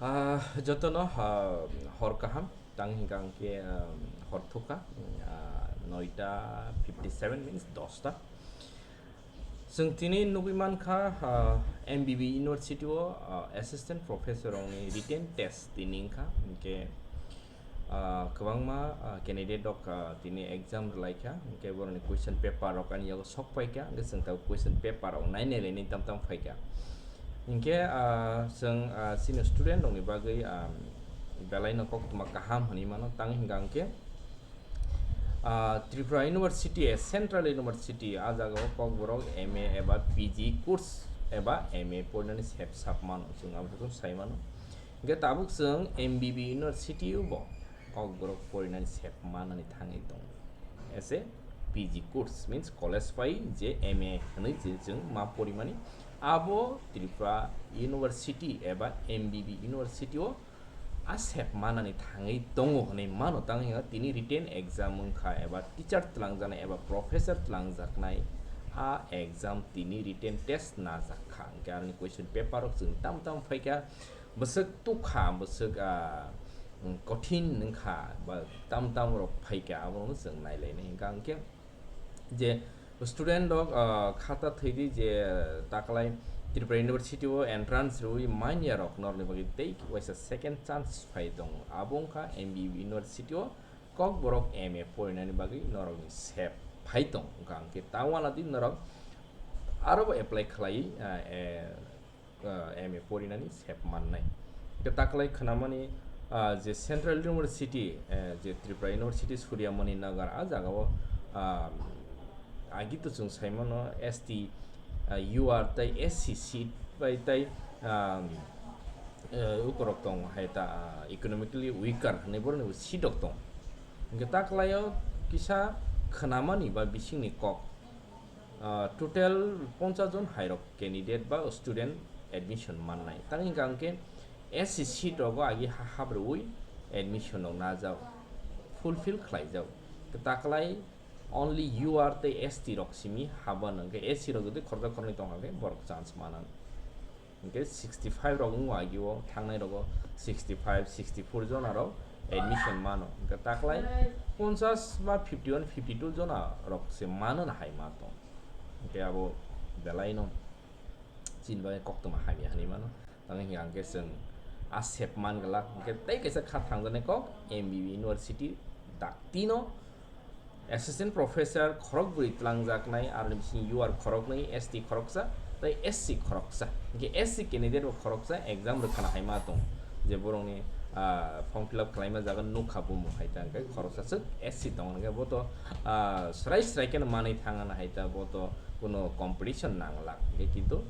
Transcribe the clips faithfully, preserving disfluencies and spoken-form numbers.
Ah, jotono, ah, hor kaham, tang hingka hingke, ah, hor thukha, ah, noita fifty seven means dosta. Chwng tini nugwi mankha, ah, M B B University o, ah, assistant professor rokni written test tini wngkha, hingke, ah, kwbangma, ah, candidate rok, ah, tini exam rwlaikha, hingke borokni question paper rok ani yago sok paikha, hingke chwng tabuk question paper rok nainai lainai tam tam phaikha. Hingke, ah, chwng, ah, chini student rokni bagwi, ah, belaino koktwma kaham hinwi mano, tang hingka hingke, ah, Tripura University, a Central University, ah jagao kokborok M A eba P G course eba M A porinani sep sap mano, chwng abo sai mano. Hingke tabuk chwng M B B University o bo kokborok porinani sep manani thangwi tongo. As a P G course means college pai je M A hinwi je chwng ma porimani, abo Tripura University eba M B B University o a sep manani thangwi tongo hinwi mano, tang hingka tini written exam wngkha eba teacher twlangjaknai eba professor twlangjaknai a exam tini written test najak kha, hingke aroni question paper rok chwng tam tam phaikha, bwswk tukha, bwswk, ah, mm, kothin wngkha, ba tam tam rok phaikha, abono chwng nailainai hingka hingke je student rok, ah, khata thwidi je taklai Tripura University o entrance rwui manya rok norokni bagwi tei waisa second chance phai tongo, abo wngkha M B B University o kokborok M A porinani bagwi norokni sep phai tong, hingka hingke ta uanadi norok arobo apply khlai, ah, eh, ah, M A porinani sep mannai. Hingke taklai khnamani, ah, je Central University, eh, je Tripura University Surya Moni Nagar, ah jagao, ah, agi to chwng sai mano S T, ah, U R tei S C seat bai tei, ah, eh, ukorok tongo hai ta, ah, economically weaker hinwi borokni bo seat rok tongo. Hingke taklaio kisa khnamani ba bisingni kok, ah, total ponchas jon hairok candidate ba student admission mannai. Tang hingka hingke S C seat rogo agi ha habrwi admission rok najak, fulfill khlaijak. Taklai only U R tei S T rok simi haba nangkhe S C rok jodi khorjak khornwi tongkha khe borok chance manan. Hingke sixty five rok wngwi agio thangnai rogo sixty five, sixty four jona rok admission mano. Hingke taklai ponchas ba fifty one, fifty two jona rok se mano na hai ma tong. Hingke abo belaino chini bagwi koktwma hamya hinwi mano. Tamo hingke hingke chwng a sep man glak. Hingke tei kaisa kha thangjaknai kok M B B University daktino Assistant Professor khorokbrwi twlangjaknai, aroni bisingo U R khoroknwi, S T khoroksa, tei S C khoroksa. Hingke S C candidate bo khoroksa exam rwkhana hai ma tong, je borokni, ah, form fill up khlaima jaga nukha bumo hai ta, hingke khoroksa swk S C tongo, hingke bo to, ah, srai srai kheno manwi thangana hai ta, bo to kuno competition nanglak, hingke kintu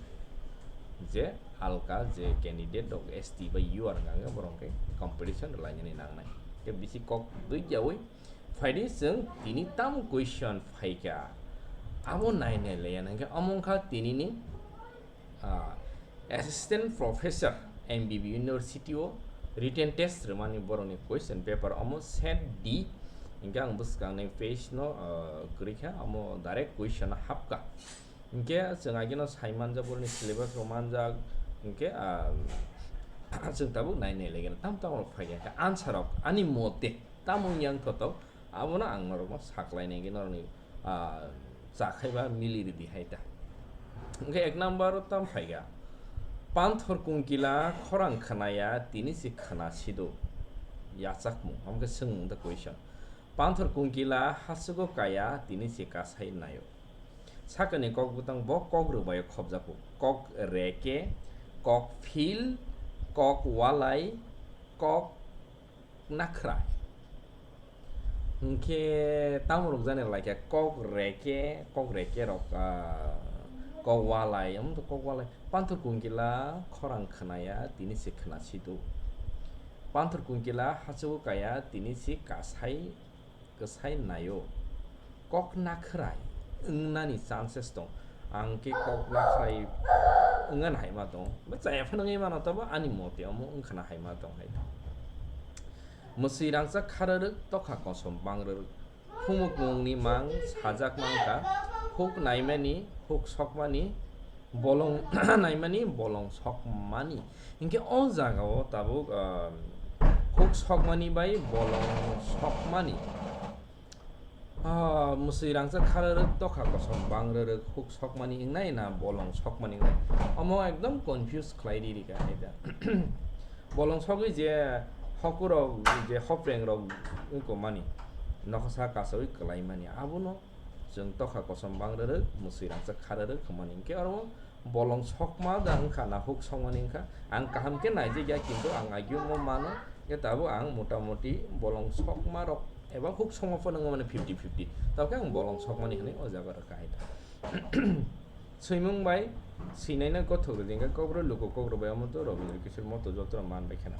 je alka je candidate rok S T bai U R hingka hingke borok hingke competition rwlainani nangnai. Hingke bisi kok dui yaui phaidi chwng tini tamo question phaikha, abo nai nai laiya hingke omo wngkha tinini, ah, assistant professor M B B University o written test rwmani borokni question paper omo set D hingke ang bwskangni page no, ah, kwrwikha omo direct question o hapkha. Hingke chwng ageno sai manjak, borokni syllabus rok manjak, hingke, ah, chwng tabuk nai nai laigen tam tam rok phaikha, hingke answer rok ani mote tamo wngya wngthotok, abono ang norokno saklainai hingke norokni, ah, chakhaiba mili ridi hai ta. Hingke ek number o tam phaikha, Panthor kungkila khorang khnaya tini se khna sido, yachakmung, hingke swngmung the question, Panthor kungkila hachugo kaya tini se kasai naio. Sakani kok bwtang bo kok rwbaio khopjago. Kok reke, kok phil, kok walai, kok nakhrai. Hingke tamo rwkjani laikha kok reke, kok reke rok, ah, kok walai, omo to kok walai. Panthor kungkila khorang khnaya, tini se khna sido. Panthor kungkila hachugo kaya, tini se kasai kwsai naio. Kok nakhrai wngnani chances tong. Ang khe kok nakhrai wngna hai ma tong. Ba chaya phano wngwi mano, tobo ani mote omo wngkhana hai ma tong hai. Mwswi rangchak khararwk, tokha kosom bangrwrwk. Phumukmungni mang sajak mankha. Huk naimani, huk sokmani, Bolong naimani, bolong sokmani. Hinkhe o jagao tabuk, ah, huk sokmani bai bolong sokmani. Ah, musui rangchak khararwk, tokha kosom bangrwrwk, huk sokmani wngnai na bolong sokmani wngnai? Omo ekdom confuse khlai ri rikha hai da. Bolong sogwi je hokurok, je hoprengrok wngkokmani, nokhasa kasaui kwlaimani, abono chwng tokha kosom bangrwrwk, musui rangchak khararwk hwnmani. Hinkhe oro bolong sokma da wngkha na huk sokmani wngkha, ang kaham khe naijak ya, kintu ang agio wngma mano, khe tabuk ang motamoti bolong sokma rok eba huk sokma phano wngma mano fifty fifty, tabuk khe ang bolong sokmani hwnwi o jaga rwkha hai da. Swimung bai swinaina gothok rwdi, hinkhe kokborok luku kokborok bai omo to Rabindra Kishore moto joto rok man bai kheno.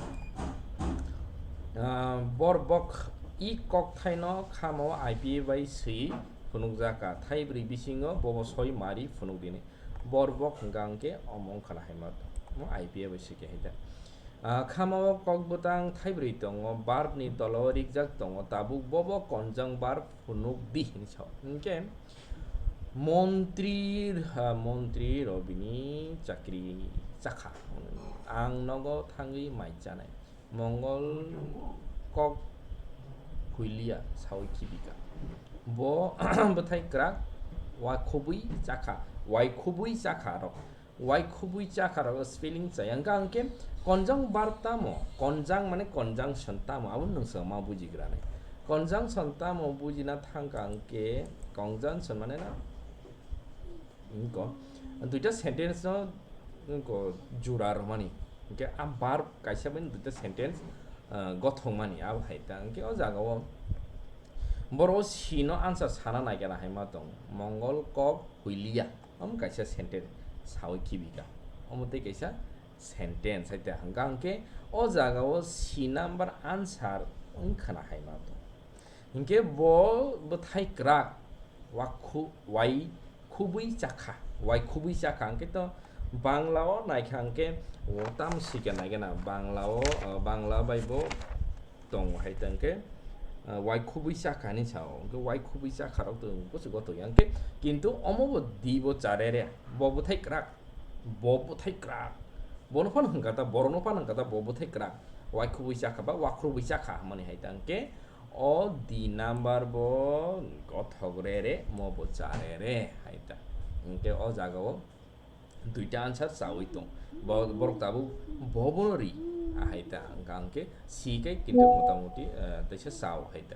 Ah, borbok i kokthaino khamo I P A bai swi phunukjak kha, thaibrwi bisingo bobo soi mari phunukdini. Borbok hwnkha hwnkhe omo wngkha na hai ma tong, omo I P A bai swi khe hai da. Ah, khamo kok bwtang thaibrwi tongo, verb ni tolo rikjak tongo, tabuk bobo konjang verb phunukdi hinwi sao. Hinkhe montri, ah, montri rok bini chakri chakha, ang nogo thangwi mai chanai. Mongol kok huiliya saui khibika. Bo bwthai kwrak, wakhubui chakha, waikhubui chakha rok. Waikhubui chakha rok spelling chaya. Hwnkha hwnkhe konjang verb tamo, konjang mane conjunction tamo, abo nwng swngma bujigranai. Conjunction tamo bujina thangkha hwnkhe, conjunction mane na, wngkha duita sentence no wngkha jura rwmani, hwnkhe a verb kaisa bai duita sentence, ah, gothokmani abo hai ta. Hwnkhe o jaga o borok o si no answer sana naikha na hai ma tong, Mongol kok huiliya, omo kaisa sentence saui khibika, omo tei kaisa sentence hai ta. Hwnkha hwnkhe o jaga o si number answer wngkha na hai ma tong. Hinkhe bo bwthai kwrak, wakhu-, waikhubui chakha, waikhubui chakha, hinkhe to Bangla o naikha hinkhe, o, tamo sikha naikhe na, Bangla o, o, Bangla bai bo tongo hai ta hinkhe, o, waikhubui chakha hinwi sao, hinkhe waikhubui chakha rok to bwswk gothok ya hinkhe, kintu omo bo di bo charere, bo bwthai kwrak, bo bwthai kwrak, bono phano hwnkha ta, borok no phano hwnkha ta, bo bwthai kwrak, waikhubui chakha ba wakhubui chakha hwnmani hai ta hinkhe, o di number bo gothok re re, mo bo cha re re hai ta. Hinkhe o jaga o duita answer chaui tong. Bo-, borok tabuk bo bono ri, a hai ta. Hwnkha hwnkhe si khe kintu motamoti, eh, teisa chao hai ta.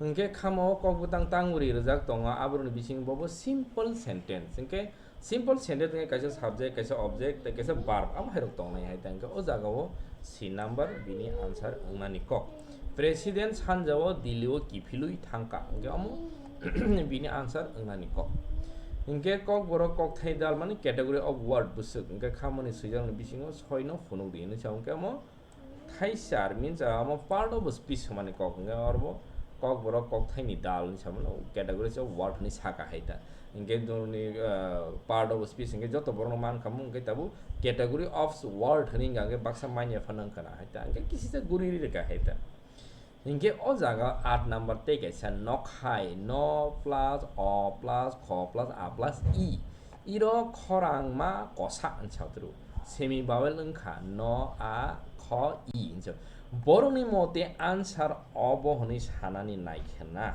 Hinkhe khamo o kok bwtang tangwi rijak tongo, aborokni bisingo bo bo simple sentence. Hinkhe simple sentence wngkha kaisa subject, kaisa object, tei kaisa verb, abo hai rok tongnai hai ta. Hinkhe o jaga o si number bini answer wngnani kok. President sanja o Delhi o kiphilwi thangkha, hinkhe omo bini answer wngnani kok. Hinkhe kokborok kokthai dal mani category of word bwswk, hinkhe khamoni swijakni bisingo soi no phunukdi hinwi sa, hinkhe omo thaisar means, ah, omo part of speech hwnmani kok, hinkhe oro bo kokborok kokthaini dal hinwi samano category se word hinwi saka hai ta. Hinkhe norokni, ah, part of speech hinkhe joto borokno mankha mung hinkhe tabuk category of word hinwi hinkha hinkhe baksa manya phano wngkha na hai ta, hinkhe kisisa guri rika hai ta. Hinkhe o jaga aat number tei kaisa nokhai, no plus o plus kho plus a plus i. Iro khorangma kosa hinwi sa tru. Semi vowel wngkha no, a, kho, i hinwi sa. Borokni mote answer obo hwnwi sanani naikhena.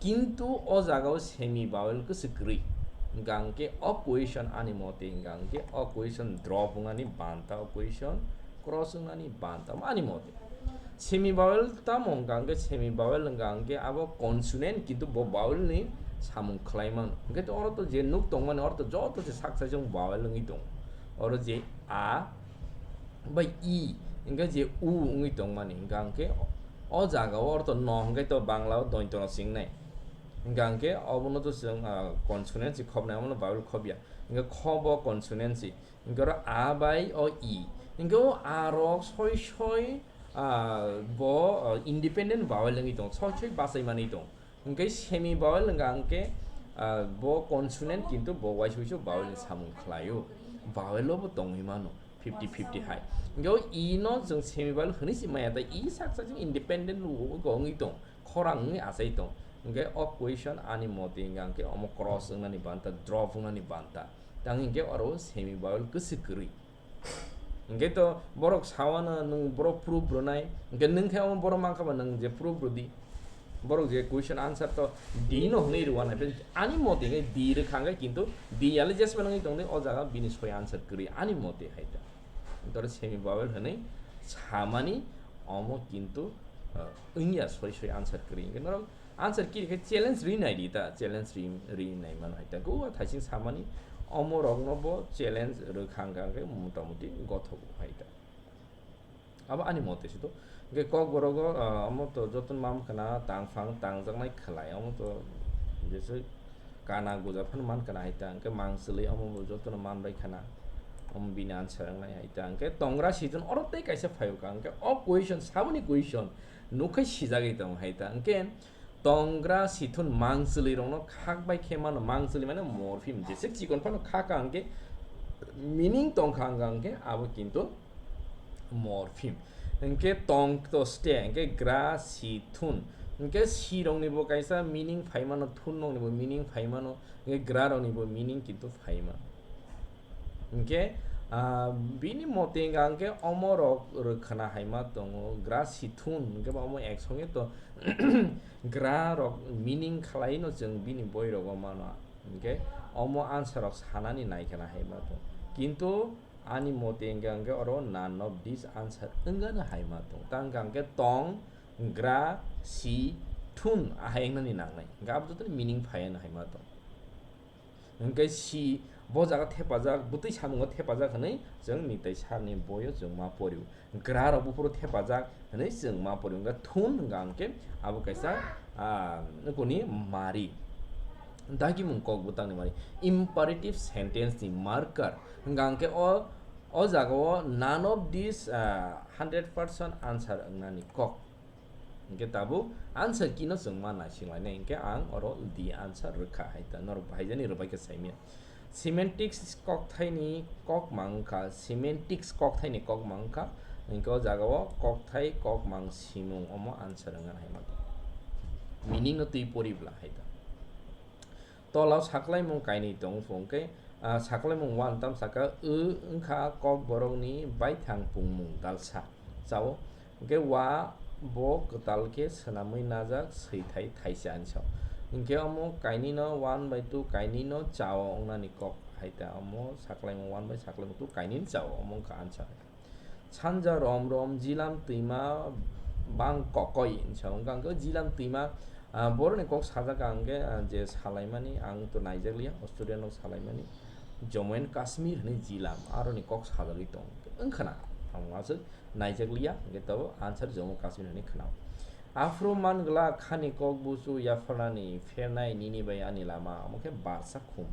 Kintu o jaga o semi vowel kwswk kwrwi. Hwnkha hwnkhe o question ani mote hwnkha hwnkhe o question drop wngnani banta, o question cross wngnani banta ani mote. Semi vowel tamo hwnkha hwnkhe semi vowel hwnkha hwnkhe abo consonant kintu bo vowel ni samung khlai mano. Hwnkhe to oro to je nuk tongmani oro to joto se sak sai jong vowel wngwi tong. Oro je a bai i hwnkhe je u wngwi tongmani hwnkha hwnkhe o jaga o oro to no hwnkhe to Bangla o dointo no swngnai. Hwnkha hwnkhe obono to chwng, ah, consonant se khobnai, omono vowel khobya. Hwnkhe kho bo consonant se. Hinkhe oro a bai o i. Hinkhe o a rok soi soi, ah, bo, ah, independent vowel wngwi tongo. Soi soi bachai manwi tongo. Hinkhe semi vowel wngkha hinkhe, ah, bo consonant kintu bo uaisa uaisa vowel ni samung khlaio. Vowel o bo tongwi mano fifty fifty hai. Hinkhe o i no chwng semi vowel hwnwi se maya tei i sak sak independent wngwi tong, khorang wngwi achai tong. Hingke o question ani mote hingke hingke omo cross wngnani banta, drop wngnani banta. Tang hingke oro semi vowel kwswk kwrwi. Hingke to borok sawano nwng borok proof rwnai, hingke nwng khe omo borok mankha ba nwng je proof rwdi. Borok je question answer to D no hwnwi rwna, ani mote hingke D rwkha hingke kintu D yali jesma nangwi tongdi o jaga bini soi answer kwrwi ani mote hai ta. Tore semi vowel hwnwi samani omo kintu, uh, wngya soi soi answer kwrwi. Hingke norok answer kiri khe challenge ri nai di ta, challenge ri, ri nai mano hai ta. Go thaising samani omo rokno bo challenge rwkha hingka hingke motamuti gothogo hai ta. Abo ani mote se to. Hingke kokborogo, ah, omo to jotono ma mankha na tangphang tangjaknai khlai, omo to jese kana guja phano mankha na hai ta, hingke mangswlwi omo bo jotono manbai khana, omo bini answer wngnai hai ta. Hingke tongra situation oro tei kaisa phaio ka, hingke o question, saboni question nukhai sijagwi tongo hai ta. Hingke tongra situation mangswlwi rokno khak bai khe mano, mangswlwi mane morpheme, jese chikon phano kha ka hingke meaning tongkha hingka hingke abo kintu morpheme. Hingke tong to ste, hingke gra situation, hingke si rokni bo kaisa meaning phai mano, thun rokni bo meaning phai mano, hingke gra rokni bo meaning kintu phai mano. Hingke, ah, bini mote hingka hingke omo rok rwkhana hai ma tongo, gra situation, hingke ba omo ek songe to gra rok meaning khlai no chwng bini boi rogo mano. Hingke omo answer rok sanani nai khana hai ma tongo. Kintu ani mote hingka hingke oro none of this answer wngano hai ma tongo. Tang hingka hingke tong, gra, situation ahai wngnani nangnai. Hingke abo jotono meaning phai ano hai ma tongo. Hingke si bo jaga thepajak, bwtwi samungo thepajak hwnwi chwng nitai sarni boyo chwng ma porio. Gra rok buphuru thepajak hwnwi chwng ma porio. Hingke thun hingka hingke abo kaisa, ah, nukuni mari. Dagimung kok bwtangni mari. Imperative sentence ni marker. Hingka hingke o, o jaga o none of this, ah, hundred percent answer wngnani kok. Hingke tabuk answer key no chwng ma naising lainai, hingke ang oro D answer rwkha hai ta, norok bahaijani rwbai khe saimya. Semantics kokthaini kokma wngkha, semantics kokthaini kokma wngkha, hingke o jaga o kokthai kokmang simung omo answer wngna hai ma tongo. Meaning no twi pori bwla hai ta. Tolao saklaimung kainwi tongo phung khe, ah, saklaimung one tam saka, "W wngkha kokborokni baithang pungmung dalsa." Chao. Hingke wa bo kwtal khe swnamwi najak swithai thaisa hinwi sao. Hingke omo kainwino one by two kainwino chao wngnani kok hai ta, omo saklaimung one by saklaimung two kainwino chao, omo wngkha answer. Sanja rom rom jilam twima bang kokoi hinwi sao. Hingke ang khe jilam twima, ah, borokni kok sajak ang khe, ah, je salaimani ang to naijakliya, Australia no salaimani Jammu and Kashmir hinwi jilam, aroni kok sajagwi tong wngkhana. Ang aswk naijakliya, hingke tabuk answer Jammu Kashmir hinwi khwnao. Aphuru man glak khani kok busu yapharnani phernai nini bai ani lama, omo khe barsa khum.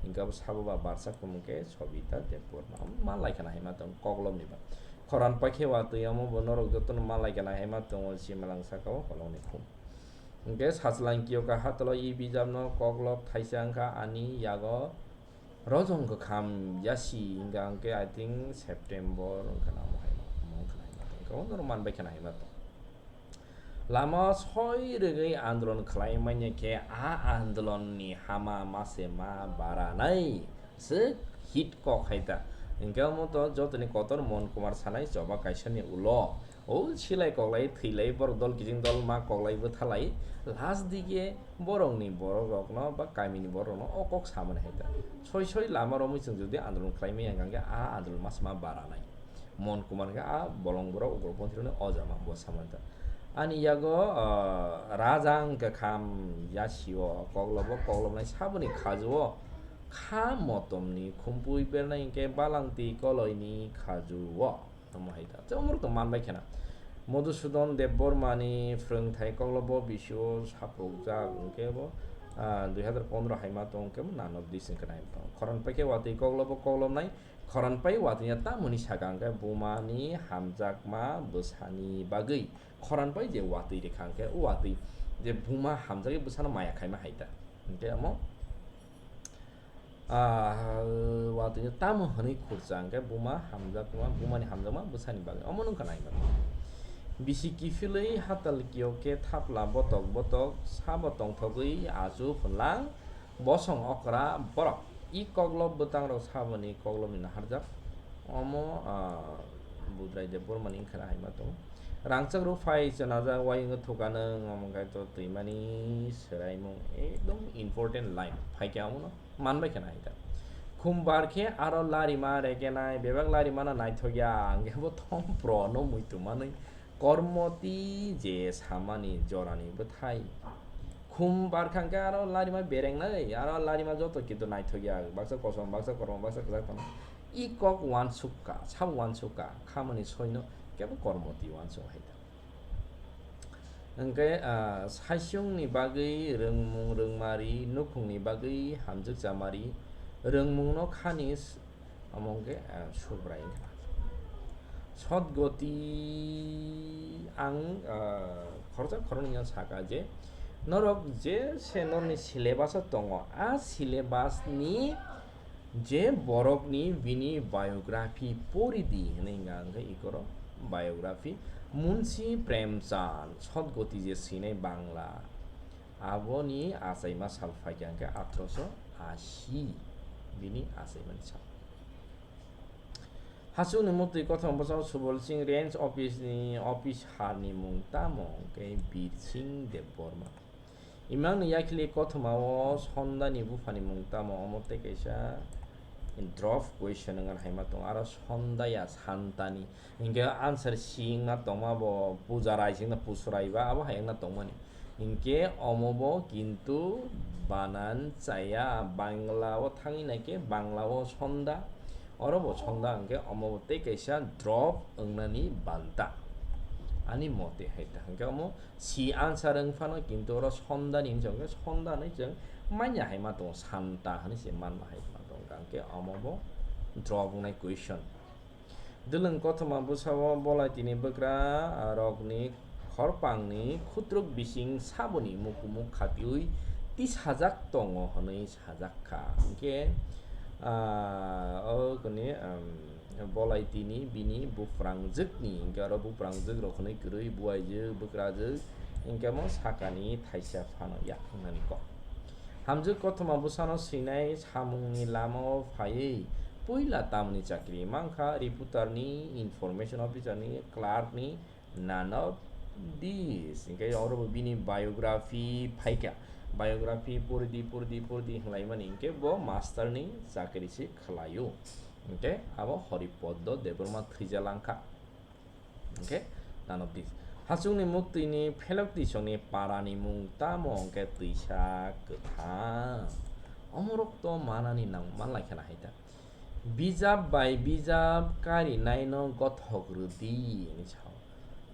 Hingke abo sabo ba barsa khum hingke Sobita Debbarma. Omo ma lai khana hai ma tong koklopni ba. Khoran paikhe watwi omo bo norok jotono ma lai khana hai ma tongo simalang saka o kolokni khum. Hingke sachwlang kiyo ka hatolo i bijapno koklop thaisa wngkha ani yago Rojong kwkham yasi hingka hingke, I think, September wngkha na omo hai ma, omo wngkha na hai ma tong, omo norok manbai khana hai ma tong. Lama soi rwgwi andolon khlai manya khe, a andolon ni hama mase ma baranai se hit kok hai ta. Hingke omo to jotoni kotor Mon Kumar sanai choba kaisa ni ulo. O silai koklai, thwilai, borok dol kijing dol ma koklai bwthalai, last dige borokni borok rokno ba kamini borok rokno o kok samani hai ta. Soi soi lama romwi chwng jodi andolon khlai manya hingka hingke a andolon mas ma baranai. Mon Kumar hingke a bolong borok ugroponthi rokni oja ma bo samani ta. Ani yago, ah, rajang kwkham yasi o koklobo koklopnai saboni khaju o kha motomni khumpui bernai hingke balangtwi koloini khaju o. Omo hai ta. Tei omorok tong manbai khena. Madhusudan Debbarmani phrwngthai koklobo bisio sapukjak hwnkhe bo, ah, dui hazar pondro hai ma tong khe bo nano bising khna hai tong. Khoran paikhe watwi koklobo koklopnai, khoran pai watwino tamoni saka hwnkhe bumani hamjakma bwsani bagwi. Khoran pai je watwi rikha hwnkhe o watwi je buma hamjagwi bwsano maya khaima hai ta. Hwnkhe omo Ah, watwino tamo hwnwi khurcha hwnkhe buma hamjakma, bumani hamjakma bwsani bagwi. Omo wngkha nai bagwi. Bisi kiphilwi hatal kiyok khe thapla botok botok sabo tongthogwi achu hwnlang bosong okra borok. I koklop bwtangrok saboni koklopni naharjak. Omo, ah, Budrai Debbarmani wngkha na hai ma tongo. Rangchak rw phai chwnajak wayung thukano omo khe to twimani swraimung ekdom important line phaikhe omono. Manbai khe nai da. Khumbar khe aro larima regenai, bebak larimano naithokya, hwnkhe bo thom pro no muitu manwi kormoti je samani jorani bwthai. Khumbar kha hwnkhe aro larima berengnai, aro larima joto kintu naithokya, baksa kosom, baksa kormo, baksa kwchak tongma. I kok uansukha, sabo uansukha, khamani soino kebo kormoti uansuk hai da. Hwnkhe, ah, saichungni bagwi rwngmung rwngmari, nukhungni bagwi hamjwk chamari, rwngmungno khani s-, omo hwnkhe, ah, Subrai wngkha. Sotgoti ang, ah, khoroksa khoroknwino sakha je, norok je se norokni syllabus-o tongo, a syllabus-ni je borokni bini biography pori di hwnwi wngkha, hwnkhe ikoro biography. Munshi Premchand, Sotgoti je swinai Bangla, aboni achaima sal phaikha hwnkhe athroso ashi, bini achaimani sal. Hachukni muktwi kothoma bwsao Subol Singh Range Office ni office harni mung tamo hwnkhe Bir Singh Debbarma. Imangni yakhli kothoma o Sondani buphani mung tamo? Omo tei kaisa drop question wngkha hai ma tongo. Aro Sondaya Santani. Hinkhe answer C wngna tongma bo Puja Rai se wngna Pusurai ba abo hai wngna tongmani. Hinkhe omo bo kintu banan chaya, Bangla o thangwi naikhe Bangla o Sonda, oro bo Sonda hinkhe omo bo tei kaisa drop wngnani banta. Ani mote hai ta hinkhe omo C answer wng phano, kintu oro Sonda ni hinwi chwng khe Sonda hinwi chwng manya hai ma tongo, Santa hinwi se manma hai ma tongo, hwnkhe omo bo drop wngnai question. Dwlwng kothoma bwsao Bolaitini bwkra, ah, rokni khorpangni khutrwk bising saboni mukumuk khatiui tisajak tongo hwnwi sajak kha. Hwnkhe, ah, o kuni, um, Bolaitini bini buprangjwkni, hwnkhe oro buprangjwk rok hwnwi kwrwi buaijwk, bwkrajwk, hwnkhe omo sakani thaisa phano yak wngnani kok. Hamjwk kothoma bwsano swinai samungni lamao phaiwi puila tamni chakri mankha, reporter ni, information officer ni, clerk ni, none of this. Hwnkhe oro bo bini biography phaikha. Biography pori di, pori di, pori di hwnlaimani hwnkhe bo master ni chakri se khlaio. Hwnkhe abo Horipodo Debbarma thwijalangkha. Hwnkhe none of this. Hachukni muktwini phelok twisongni parani mung tamo hwnkhe twisa kwthang. Omorok to manani nang manlaikhana hai ta. Bijap bai bijap karinaino gothok rwdi hinwi sao.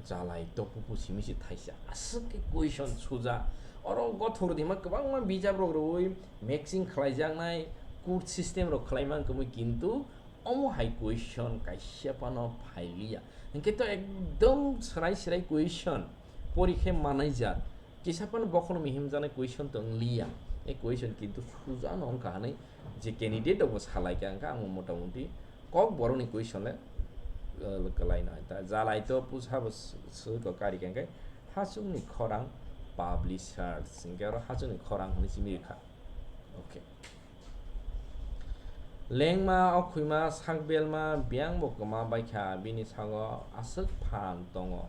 Jalai topuku simi se thaisa. Aswk khe question suja. Oro gothok rwdi hima kwbangma bijap rok rwui mixing khlaijaknai, court system rok khlaima wngkha kintu omo hai question kaisa phano phailiya. Hinkhe to ekdom swrai swrai question porikhe manaijak. Kisa phano bokhorokni himjaknai question to wngliya. E question kintu sujano wngkha hwnwi je candidate rokbo salaikha, wngkha ang motamuti kokborokni question le, eh, kwlaino hai ta. Jalai to pusabo s-, swkang karikha, hwnkhe Hachukni Khorang Publishers, hinkhe oro Hachukni Khorang hwnwi simi rwkha. Okay. Lengma, okhwima, sakbelma, biyangbo kwma baikha, bini sago aswk phan tongo.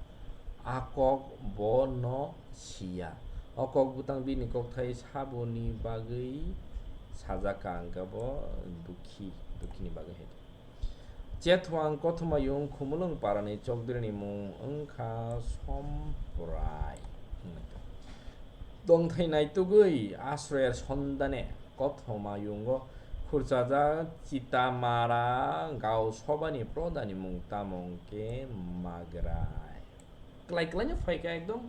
A kok bo no siya. O kok bwtang bini kokthai saboni bagwi sajak kha, hwnkhe bo dukhi, dukhini bagwi hai. Chethuang Kothomayung Khumulwng parani chokdrini mung wngkha Somprai. Tongthai naitugwi asroyar sondane Kothomayungo khurchajak Chitamara gao sobani prodani mung tamo hwnkhe Magrai. Kwlai kwlaino phaikha ekdom,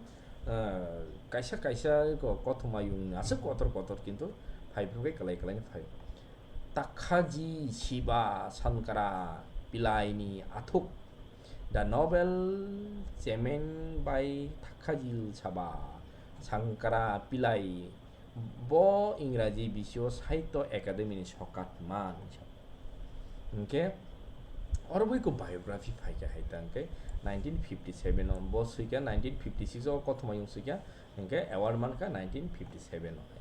ah, kaisa kaisa ko-, Kothomayungni aswk kotor kotor kintu phaiphuru khe kwlai kwlaino phaio. Takhaji Siba Sankara Pilaini athuk. The Nobel Chairman by Takhaji Siba Sankara Pilai bo Ingraji bisio Sahitya Academy ni sokat man. Hinkhe Oro bui ko biography phaikha hai ta hwnkhe nineteen fifty seven o, bo swikha nineteen fifty six o, kothoma yung swikha, hwnkhe award mankha nineteen fifty seven o hai.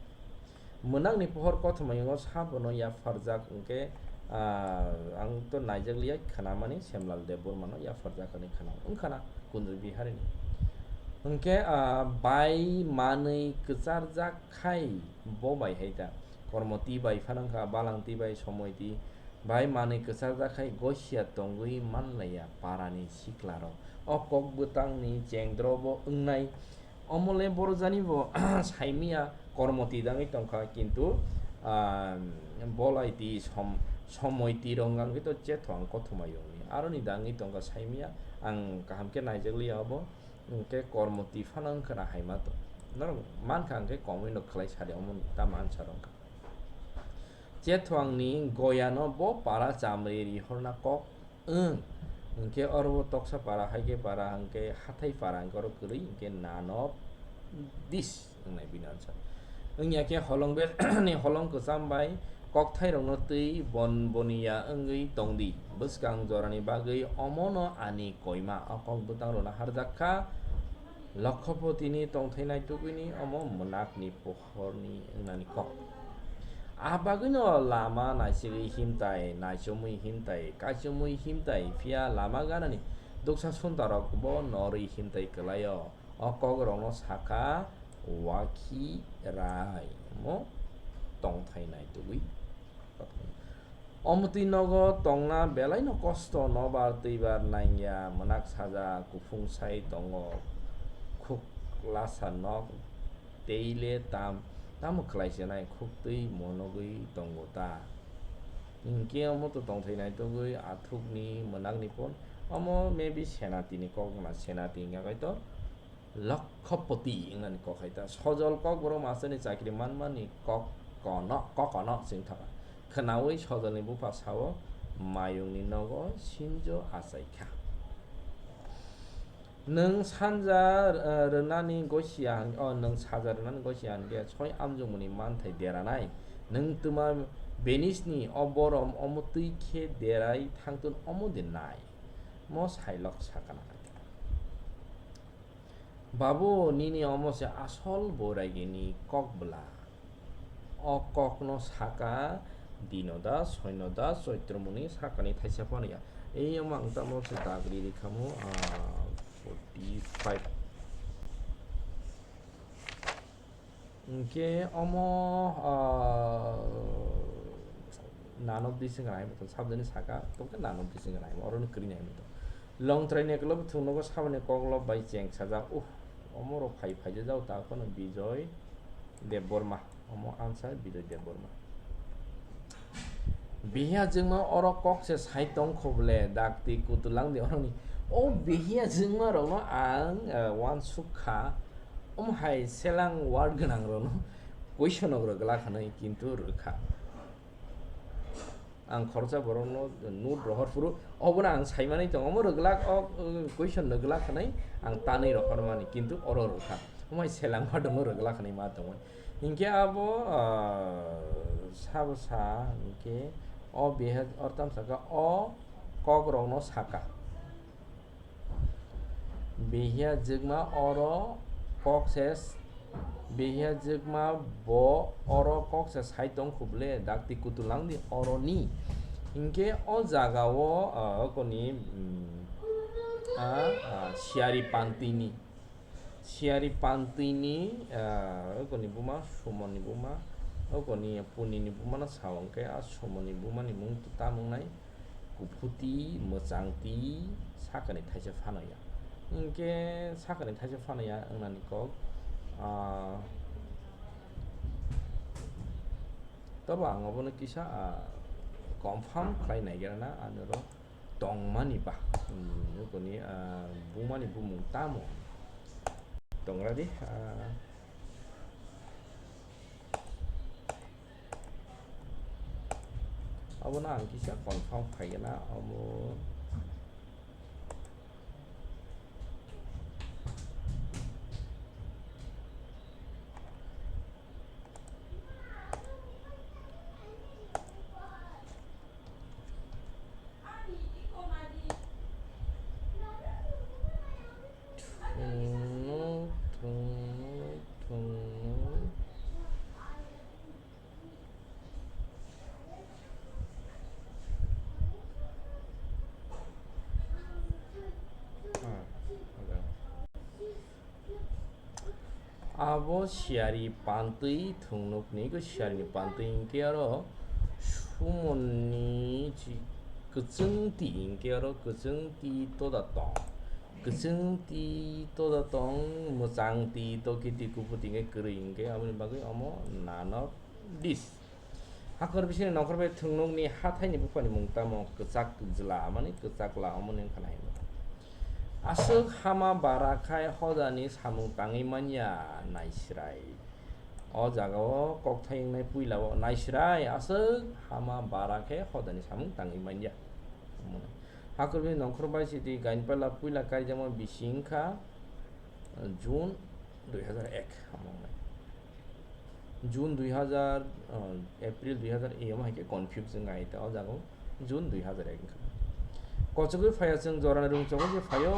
Mwnakni pohor kothoma yung o sabono yapharjak hwnkhe, ah, ang to naijak liya, khwnamani Semlal Debbarma no yapharjak hinwi khwnao, wngkhana Kunjwi Bihari ni. Hwnkhe, ah, bai manwi kwcharjak khai bo bai hai ta, kormo twi bai phano wngkha, balang twi bai, somoi twi bai manwi kwcharjak khai gosia tongwi manlaiya parani siklarok. O kok bwtangni chengdrobo wngnai. Omo le borok jani bo saimanya, kormo twi dangwi tongkha, kintu, ah, bolai twi som-, somoi twi rok wngkha khe to chetho ang kothoma yungni. Aroni dangwi tongkha saimanya, ang kaham khe naijak liya obo, hwnkhe kormo twi phano wngkhana hai ma to. Norok mankha hwnkhe komui no khlai sadi omo ta mansa rok wngkha. Chetho angni goyano bo para chamri rihorna kok wng. Hwnkhe oro bo toksa para, haikhe para, hwnkhe hathai para, hwnkhe oro kwrwi, hwnkhe none of this wngnai bini answer. Wngya khe holong be-, ni holong kwcham bai kokthairokno twi bon boniya wngwi tongdi. Bwskang jorani bagwi omono ani koima o kok bwtangrokno harjak kha. Lokhopotini tongthai naitugwini omo mwnakni pohorni wngnani kok. A bagwino lama naisigwi himtai, naichomwi himtai, kaichomwi himtai, phiya lama ganani duksa suntarokbo norwi himtai kwlaio. O kokrokno sakha wakhi rai, omo tongthai naitugwi. Omotwi nogo tongna belaino kosto, nobar twibar nangya, mwnak saja, kuphung sai tongo, khuk lasa nok, teile tam, tamo khlai se nai, khuk twi monogwi tongo ta. Hinkhe omo to tongthai naitugwi athukni mwnakni pon, omo maybe Senatini kok wngna, Senati wngya kaitor. Lokhopoti wngnani kok hai ta. Sojol kokborok masterni chakri manmani kok kono, kokono chwng thangkha. Khwnaui Sojolni bupha sao, mayungni nogo sinjo achaikha. Nwng sanja, eh, rwnani gosia hwn-, oh, nwng saja rwnani gosia hwnkhe soi amjokmani manthai deranai. Nwng twma Venice-ni o borom omo twi khe derai thangtun omo de nai. Mo sailok sakana hai ta. Babu, nini omo se asol boraigini kok bwla. O kokno saka Dino Das, Soino Das, Choitro Muni sakani thaisa phano ya. Ei omo ang tamo se dagri rikhamu, ah, forty five. Hwnkhe omo, ah, none of this wngkha naimwthang, sabjani saka tongkhe none of this wngkha naimwthang, orono kwrwi naimwthang. Longtrai ni ukulok thwngnogo saboni koklop bai cheng sajak, uh, omo rok phai phaijajak ta phano Bijoy Debbarma, omo answer Bijoy Debbarma. Bihiya jwngma oro kok se sai tong kho bole, dakti kutulang di oroni. O bihiya jwngma rokno ang, eh, uansuk kha, omo hai selang word gwnang rokno question rok rwgwlak hinwi kintu rwkha. Ang khoroksa borokno note rohor phuru, obono ang saimani tongo, omo rwgwlak, o, uh, question rwgwlak hinwi ang tanwi rohormani, kintu oro rwkha. Omo hai selang word rokno rwgwlak hinwi ma tongmani. Hinkhe abo, ah, sabo sa hinkhe o behe ortam saka o kokrokno saka. Bihiya jwkma oro kok se s-, bihiya jwkma bo oro kok se sai tong kho bole, dakti kutulang di oroni. Hinkhe o jaga o, ah, okoni, mm, ah, ah, siyari pantini. Siyari pantwini, ah, okoni buma, Sumoni buma, okoni Punini bumano sa hwnkhe, a Sumoni bumani mung tamo wngnai, kuphuti, mwchangti, sakani thaisa phano ya. Hinkhe sakani thaisa phano ya wngnani kok, ah, tobo ang obono kisa, ah, confirm khlai naigra na, ani oro tongmani ba, hmm, nukoni, ah, bumani bumung tamo tongra di, ah, abono ang kisa confirm khaigena omo. Abo siyari pantwi thwngnukni, khe siyarini pantwi hinkhe aro sumonni chi-, kwchwng ti hinkhe aro kwchwng ti toda tong. Kwchwng ti toda tong, mwchang ti tokiti kuputi hinkhe kwrwi hinkhe aboni bagwi omo none of this. Hakor bisingni nongkhor bai thwngnukni hathaini buphani mung tamo kwchak jla, mani kwchak la, omo ni wngkha nai hinwi. Aswk hama bara khai hodani samung tangwi manya naisrai. O jaga o kokthai wngnai puila o naisrai aswk hama bara khe hodani samung tangwi manya. Hakor bisingni nongkhor bai sidi gainpala puila kaijamo bisi wngkha. June dui hazar ek hamjaknai. June dui hazar, uh, April dui hazar, e, omo hai khe confuse wngkha hai ta o jaga o June dui hazar ek wngkha. Kochogwi phaiya chwng jorani rwngchokgwi phaio,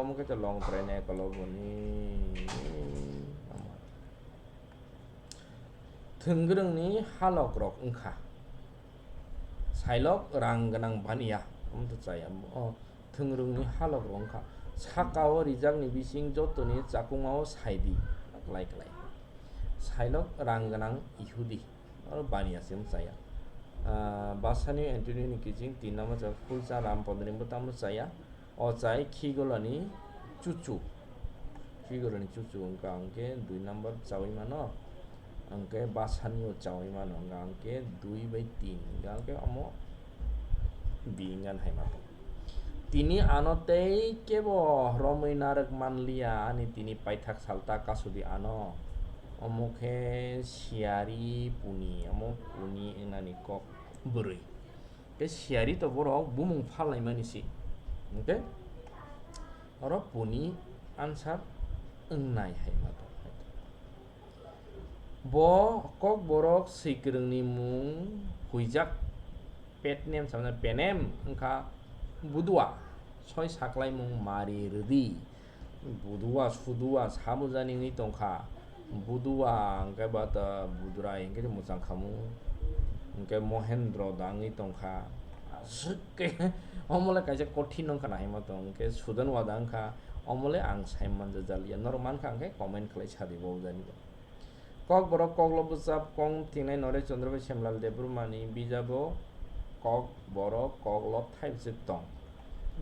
omo khe ta long trai nai koloboni. Thwngwrwngni halok rok wngkha. Sailok rang gwnang baniya, omo to chaya. O thwngwrwngni halok rok wngkha. Saka o rijakni bising jotoni chakungma o saidi, klai klai. Sailok rang gwnang Ihudi, oro baniya se omo chaya. Ah, Basani Antonio ni kijing tin number chaya, Khulcha Ram Pondoni bo tamo chaya. O chai Khigolani chuchu. Khigolani chuchu wngkha hwnkhe dui number chawi mano. Hwnkhe Basani o chawi mano wngkha hwnkhe dui bai tin wngkha hwnkhe omo B wngkha hai mano. Tini ano tei kebo romwi narwk manliya ani tini paithak salta kasudi ano. Omo khe siyari puni, omo puni wngnani kok bwrwi. Tei siyari to borok bumung phalnaimani si. Hwnkhe oro puni answer wngnai hai ma tong. Bo Kokborok swikwrwngni mung huijak pet name samjak penem wngkha Budua, soi saklaimung Mari Rwdi. Budua, sudua, samujani wngwi tongkha. Budua, hwnkhe ba ta Budrai, hwnkhe mwchang khamu. Hwnkhe Mohendro da wngwi tongkha. Aswk khe, omo le kaisa kothin wngkha na hinma tong, hwnkhe Sudan wada wngkha. Omo le ang sai manja jaliya. Norok mankha hwnkhe comment khlai sadi bo jani bo. Kokborok koklo bwchap kong thingnai Noresh Chandra bai Semlal Debbarmani bijabo Kokborok koklo thaibwswk tong.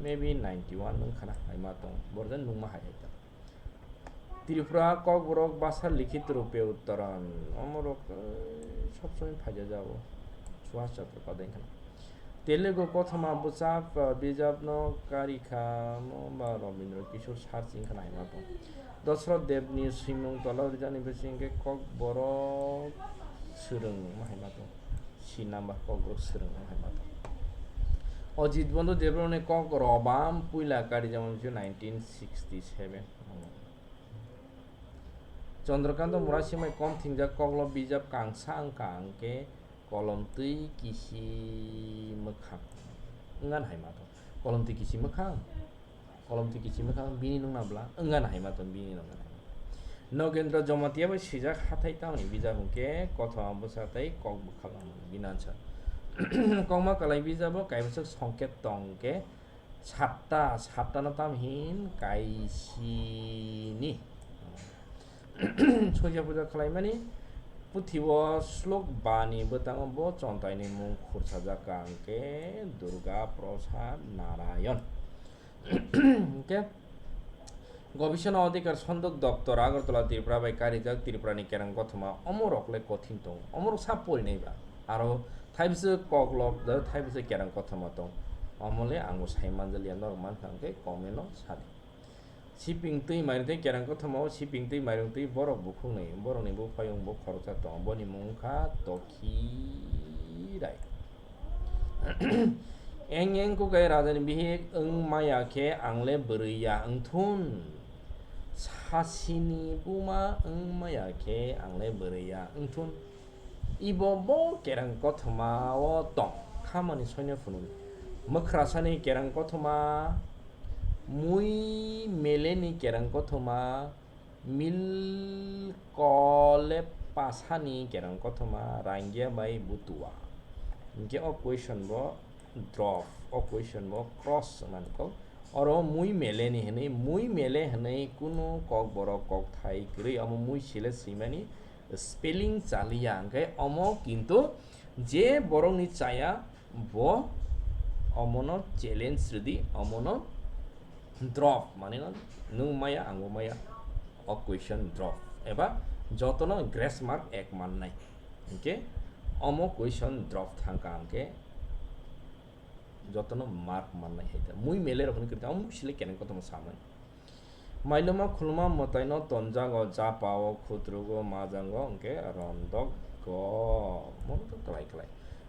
Maybe ninety one wngkha na hinma tong. Borok jani nungma hai hai ta. Tripura Kokborok basa likhit rupe uttoron. Omorok, eh, sob somoi phaija jao. Subhash Chandra Padhyay wngkha na. Telugu kothoma bwchap, ah, bijapno karikha mo ba Rabindra Kishore search wngkha na hinma tong. Dosroth Debni swimung tola rijani bisingkhe Kokborok swrwng ma hinma tong. Si number Kokborok swrwng ma hinma tong. Ajit Bandhu Debbarmani kok Robam puila karijak nineteen sixty seven. Chandrakanta Murasingbai kom thingjak koklo bijap kangsa wngkha hwnkhe kolom twi kisi mwkhang. Wngkha na hinma tong. Kolom twi kisi mwkhang. Kolom twi kisi mwkhang bini nungna bla wngkha na hinma tong bini nungna. Nogendra Jamatia bai swijak hathai tamni bijap hwnkhe kothoma bwsa tei kok bwkha lama bini answer. Kokma kwlai bijabo kaibwswk songket tong hwnkhe satta, satta no tam hin kaisini. Soija puja khlaimani puthio slok bani bwtango bo chontaini mung khursajak ka hwnkhe Durga Prasad Narayan. Hwnkhe Gobishona Adhikar Sondok Doptor Agartala Tripura bai karijak Tripurani kerang kothoma omorok le kothin tongo. Omorok sa porinai ba. Aro thaibwswk koklop, thaibwswk kerang kothoma tong. Omo le ang bo sai manjaliya, norok mankha hwnkhe comment o sadi. Siping twi mairung twi kerang kothoma o siping twi mairung twi borok bukhuknwi, borokni buphayung bo khoroksa tong. Boni mung wngkha Tokhirai. Eng eng kukai rajani bihik wng maya khe ang le bwrwi ya wng thun. Sasini buma wng maya khe ang le bwrwi ya wng thun. Ibo bo kerang kothoma o tong khamani soino phunukni. Mwkhrasani kerang kothoma, mui meleni kerang kothoma, Milkole pasani kerang kothoma rangya bai butua. Hinkhe o question bo drop, o question bo cross wngmani kok. Oro mui mele ni hwnwi, mui mele hwnwi kunu kokborok kokthai kwrwi, omo mui sile swimani spelling chaliya, hwnkhe omo kintu je borokni chaya bo omono challenge rwdi, omono drop, mane no nwng maya, angbo maya, o question drop, eba jotono grace mark ek mannai, hwnkhe omo question drop thangkha, hwnkhe jotono mark mannai hai ta. Mui mele rok hwnwi kwrwi, omo sile keneng kotorma samani. Mailoma khuluma mwtaino tonjago, japao, khutrugo, majango, hwnkhe rondok go. Mono to kwlai kwlai.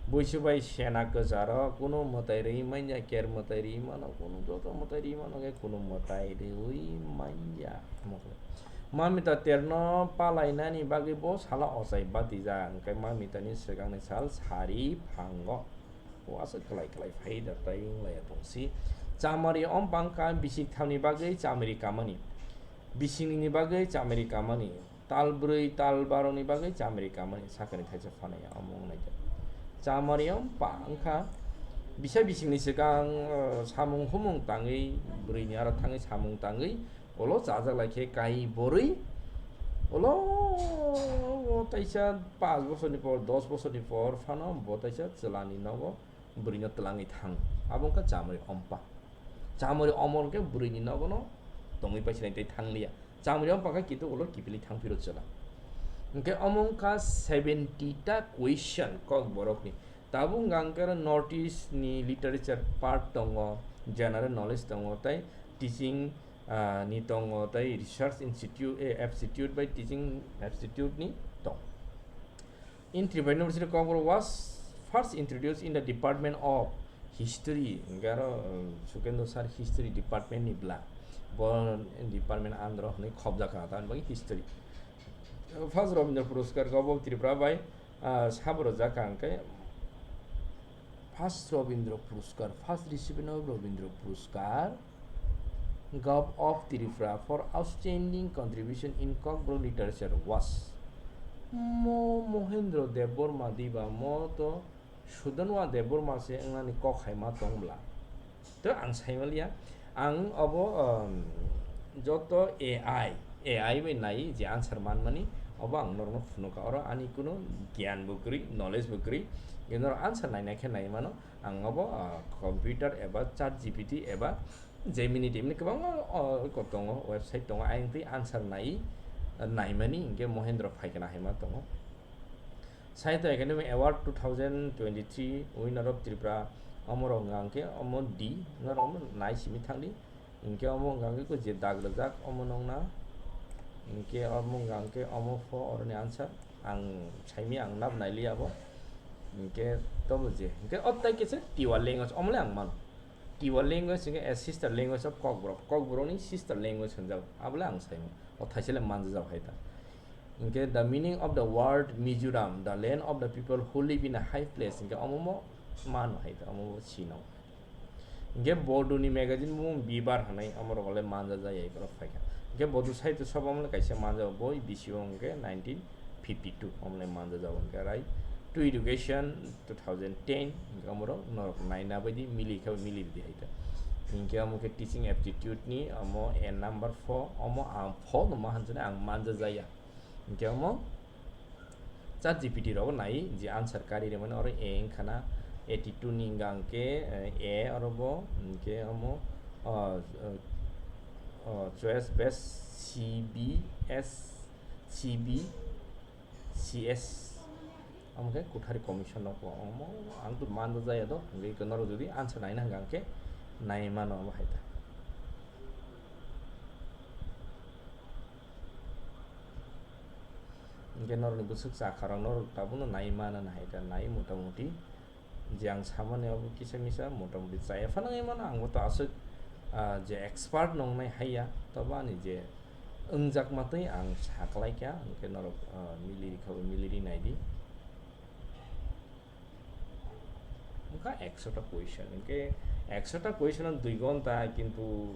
Buisu bai sena kwcharo, kunu mwtai rwi manya, ker mwtai rwi mano, kunu joto mwtai rwi mano, hwnkhe kunu mwtai rwi manya. Omo kwlai. Mamita terno palainani bagwi bo sala ochai batija, hwnkhe mamitani swkangni sal sari phango. O aswk kwlai kwlai phai da tai wng laiya tong si. Chamari ompang kha bisik thamni bagwi chamari kamani. Bisingni bagwi chamari kamani. Tal brwi tal baroni bagwi chamari kamani. Sakani thaisa phanaya omo wng naikha. Chamari ompa wngkha bisa bisingni swkang, uh, samung humung tangwi, brwini aro thangwi samung tangwi, ulo chajak lai khe kai borwi, ulo o taisa panch bosorni por, dos bosorni por phano bo taisa chwlani nogo bwrwino twlangwi thang. Abo wngkha chamari ompa. Chamari omor hwnkhe bwrwini nogono tongwi paisani tei thangliya. Chamari ompa khe kintu ulo kiphilwi thangphiro chwla. Hwnkhe omo wngkha seventy ta question kokborokni. Tabuk hwnkha hwnkhe oro North East ni literature part tongo, general knowledge tongo, tei teaching, ah, ni tongo, tei research institute, eh, aptitude bai teaching aptitude ni tong. In Tripura University, Kokborok was first introduced in the Department of History. Hwnkhe aro, um, Sukendra sir history department ni bla. Bo department andro hwnwi khobjakha, tamni bagwi history. First Rabindra Puroskar, Government of Tripura bai, ah, sabo rwjak kha hwnkhe first Rabindra Puroskar, first recipient of Rabindra Puroskar, Government of Tripura for outstanding contribution in Kokborok literature was. Mo Mohendra Debbarma diba, mo to Sudhanwa Debbarma se wngnani kok hai ma tong bla. To ang sai maliya, ang obo, um, joto A I, A I bai nai je answer manmani, obo ang norokno phunukha. Oro ani kunu giyan bo kwrwi, knowledge bo kwrwi. Norok answer naina khe nai mano, ang obo, uh, computer eba chat G P T eba Gemini, Gemini kwbangma, uh, ko tongo, website tongo, ayang twi answer nai, uh, naimani, hwnkhe Mohendra Phaikana hai ma tongo. Sahitya Academy Award two thousand twenty-three winner of Tripura, omo rok hwnkha hwnkhe omo D, norok omo nai simi thangdi. Hwnkhe omo hwnkha hwnkhe je dag rwjak omo nokna. Hwnkhe omo hwnkha hwnkhe omo pho oroni answer. Ang saimi ang nab nailiya bo. Hwnkhe tobo je. Hwnkhe o tai kisa Tiwa language omo le ang mano. Tiwa language hwnkhe a sister language of Kokborok. Kokborokni sister language hwnjago. Abole ang saimo. O thaisele manjajak hai ta. Hwnkhe the meaning of the word Mizoram, the land of the people who live in a high place. Hwnkhe omo mo mano hai ta, omo bo sino. Hwnkhe Bodo ni magazine bo Bibar hwnwi omo rok le manjajak ya ikorok phaikha. Hwnkhe Bodo sahitya sabha omo le kaisa manjak boi bisi o hwnkhe nineteen fifty two omo le manjajak hwnkhe rai. To education two thousand ten, hwnkhe omo rok norok naina bai di, mili khe mili rwdi hai ta. Hwnkhe omo khe teaching aptitude ni omo a number four, omo ang four no ma hanjani ang manjajak ya. Hwnkhe omo chat G P T rogo nai je answer kari rwmani oro A wngkha na, eighty two ni hwnkha hwnkhe, eh, A oro bo, hwnkhe omo, oh, oh, oh, choice base C B S, C B, C S, omo khe Kuthari Commission no ko, omo ang to manjak jaya do, hwnkhe norok jodi answer naina hwnkha hwnkhe nai mano omo hai ta. Hwnkhe norokni bwswk chakharok norok tabukno nai mano hai ta, nai motamuti. Je ang samani abo kisa misa motamuti chaya phano wngwi mano, ang bo to aswk, ah, je expert nongnai haiya, tobo ani je wngjakma twi ang saklaikha, hwnkhe norok, ah, mili rikha bo mili ri naidi. Wngkha ekshota question, hwnkhe ekshota question o dui ghonta, kintu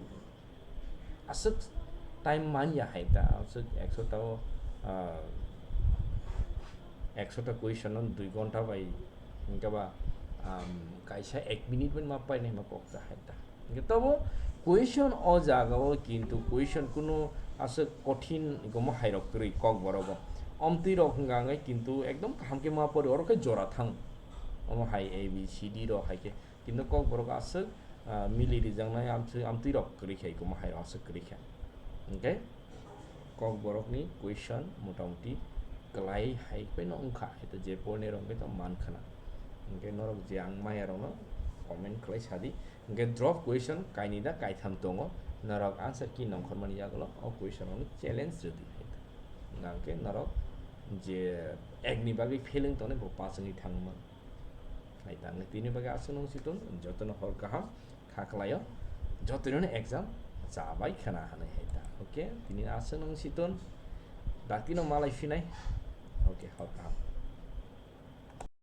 aswk time manya hai ta, aswk ekshota o, ah, ekshota question o dui ghonta bai, hwnkhe ba, um, kaisa ek minute bai ma painai ma kok ta hai ta. Hwnkhe tobo Question o jaga o kintu question kuno aswk kothin gomo hai rok kwrwi kok borok o. Omtwi rok hwnka hwnkhe kintu ekdom kaham khe ma pori, oro khe jora thang. Omo hai A B C D rok hai khe kintu kok borok aswk, ah, mili rijaknai amtwi, amtwi rok kwrwi khai gomo hai rok aswk kwrwi kha. Hwnkhe kok borok ni question motamuti kwlai hai phai no wngkha, hwnkhe je porni rok hwnkhe to man khna. Hwnkhe norok je ang maya rok no comment khlai sadi. Hwnkhe drop question kaini da kaitham tongo, norok answer key nongkhormani yagulo o question rokni challenge rwdi hai ta. Hwnkhe norok je ekni bagwi fail wng tongnai bo pass wngwi thangma. Hai ta, hwnkhe tini bagwi aswk nung situng, jotono hor kaham kha khlaio, jotono exam chabai khna hanai hai ta. Okay, tini aswk nung situng, dakti no malai phinai. Okay, hor kaham.